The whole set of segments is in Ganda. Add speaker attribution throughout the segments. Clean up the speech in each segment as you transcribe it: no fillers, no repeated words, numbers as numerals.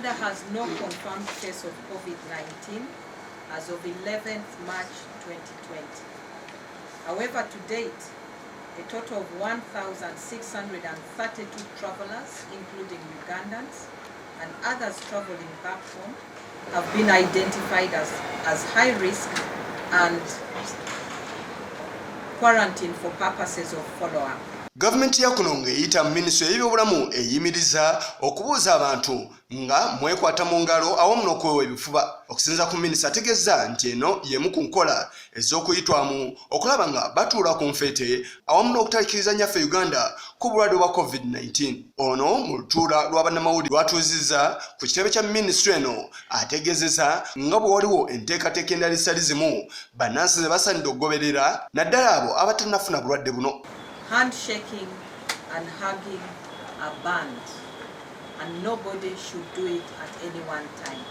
Speaker 1: Uganda has no confirmed case of COVID-19 as of 11th March 2020. However, to date, a total of 1,632 travelers, including Ugandans and others traveling back home, have been identified as high risk and quarantined for purposes of follow-up.
Speaker 2: Gavumenti ya kuno ng'eyita mu minisitule y'ebyobulamu eyimiriza okubuuza abantu nga mwekwata mu ngalo awamu n'okwewa ebifuba. Okusinziira ku minisita, ategeeza nti eno y'emu ku nkola ez'okuyitwamu okulaba nga batuula ku nfeete awamu n'okutalikiriza nnyaffe Uganda ku bulwadde bwa COVID-19. Ono mu lutuula lwa bannamawulire lwatuuzizza ku kitebe kya minisitule eno, ategeezezza nga bwe waliwo enteekateeka endala ezitali zimu bannansi ze basaanidde okugoberera, naddala abo abatannafuna bulwadde buno.
Speaker 1: Handshaking and hugging are banned, and nobody should do it at any one time.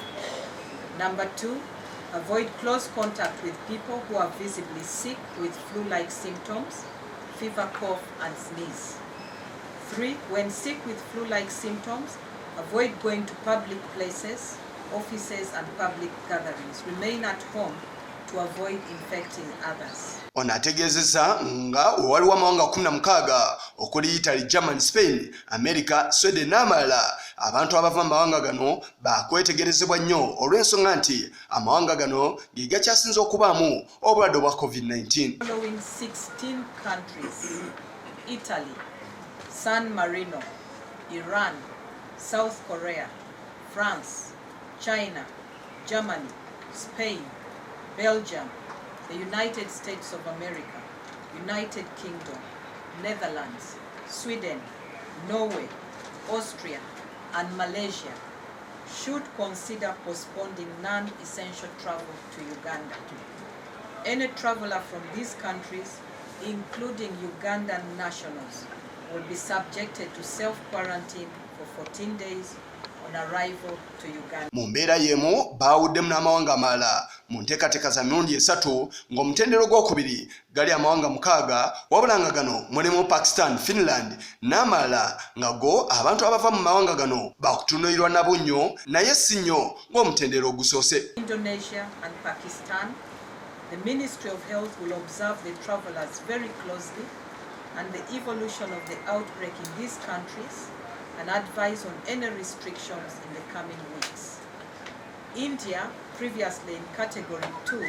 Speaker 1: Number two, avoid close contact with people who are visibly sick with flu-like symptoms, fever, cough, and sneeze. Three, when sick with flu-like symptoms, avoid going to public places, offices, and public gatherings. Remain at home to avoid infecting others.
Speaker 2: Ono ategeezezza nga wewaliwo amawanga 16 okuli Italy, German, Spain, America, Sweden n'amalala. Abantu abava mu mawanga gano bakwetegerezebwa nnyo olw'ensonga nti amawanga gano ge gakyasinze okubaamu obulwadde obwa COVID-19.
Speaker 1: Following 16 countries: Italy, San Marino, Iran, South Korea, France, China, Germany, Spain, Belgium, the United States of America, United Kingdom, Netherlands, Sweden, Norway, Austria, and Malaysia should consider postponing non-essential travel to Uganda. Any traveler from these countries, including Ugandan nationals, will be subjected to self-quarantine for 14 days on arrival to Uganda.
Speaker 2: Mu mbeera y'emu, baawuddemu n'amawanga amalala mu nteekateeka za mirundi esatu, ng'omutendera ogwokubiri gali amawanga 6, wabula nga gano mulimu Pakistan, Finland n'amalala, nga go abantu abava mu mawanga gano bakutunuulirwa nabo nnyo, naye si nnyo ng'omutendera ogusoose.
Speaker 1: Indonesia and Pakistan, the Ministry of Health will observe the travelers very closely and the evolution of the outbreak in these countries and advise on any restrictions in the coming weeks. India, previously in category 2,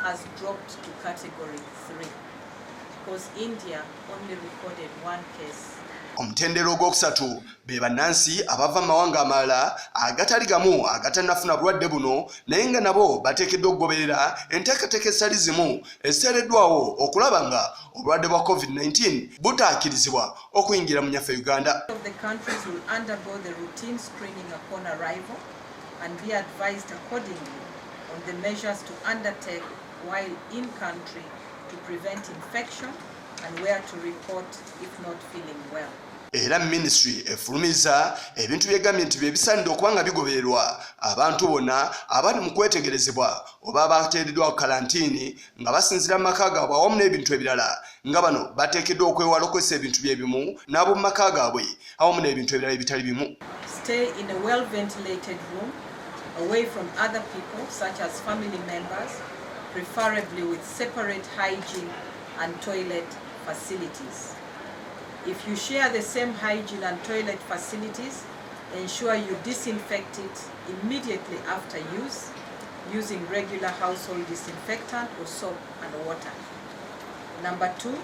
Speaker 1: has dropped to category 3 because India only recorded one case.
Speaker 2: Omutendera ogwokusatu be bannansi abava mu mawanga amalala agatali gamu agatannafuna bulwadde buno, naye nga nabo bateekeddwa okugoberera enteekateeka ezitali zimu eziteereddwawo okulaba nga obulwadde bwa COVID-19 butaakirizibwa okuyingira mu nyaffe Uganda.
Speaker 1: Of the countries will undergo the routine screening upon arrival and be advised accordingly on the measures to undertake while in country to prevent infection and where to report if not feeling well.
Speaker 2: Era minisitule efulumiza ebintu byegambye nti bye bisaanidde okuba nga bigobererwa abantu bonna abali mu kwetegerezebwa oba bateereddwa ku kalantiini nga basinziira mu maka gaabwe, awamu n'ebintu ebirala, nga bano bateekeddwa okwewala okukozesa ebintu bye bimu n'ab'omu maka gaabwe, awamu n'ebintu ebirala ebitali bimu.
Speaker 1: Stay in a well ventilated room away from other people, such as family members, preferably with separate hygiene and toilet facilities. If you share the same hygiene and toilet facilities, ensure you disinfect it immediately after use using regular household disinfectant or soap and water. Number two,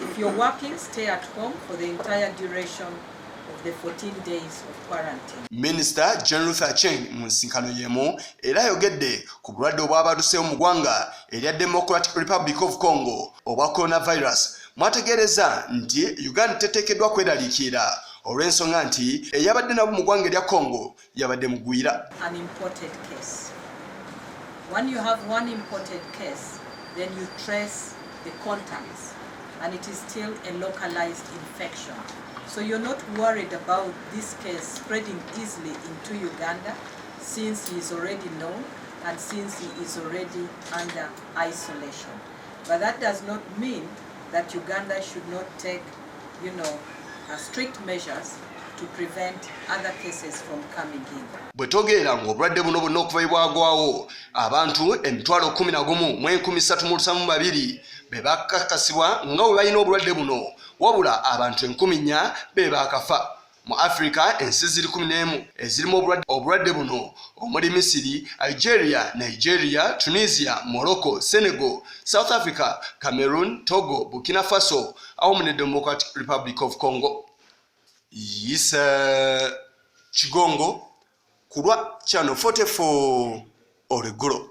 Speaker 1: if you're working, stay at home for the entire duration of the 14 days of quarantine.
Speaker 2: Minisita Jane Ruth Aceng mu nsinkano y'emu era ayogedde ku bulwadde obwabaluseewo mu ggwanga erya Democratic Republic of Congo obwa coronavirus, mwategeereza nti Uganda teteekeddwa kweraliikirira olw'ensonga nti eyabadde nabo mu ggwanga erya Congo yabadde mugwira.
Speaker 1: An imported case. When you have one imported case, then you trace the contacts and it is still a localized infection. So you're not worried about this case spreading easily into Uganda since he is already known and since he is already under isolation. But that does not mean that Uganda should not take strict measures to prevent other cases from coming in.
Speaker 2: Bwe togeera ng'obulwadde buno bwonna okuva bwe bwagwawo, abantu 113,372 be bakakasibwa nga bwe balina obulwadde buno, wabula abantu 4,000 be baakafa. Mu Africa ensi ziri 11 ezirimu obulwadde buno omuli Misiri, Algeria, Nigeria, Tunisia, Morocco, Senegal, South Africa, Cameroon, Togo, Burkina Faso awamu ne Democratic Republic of Congo. Yisa Kigongo ku lwa Channel 44 olweggulo.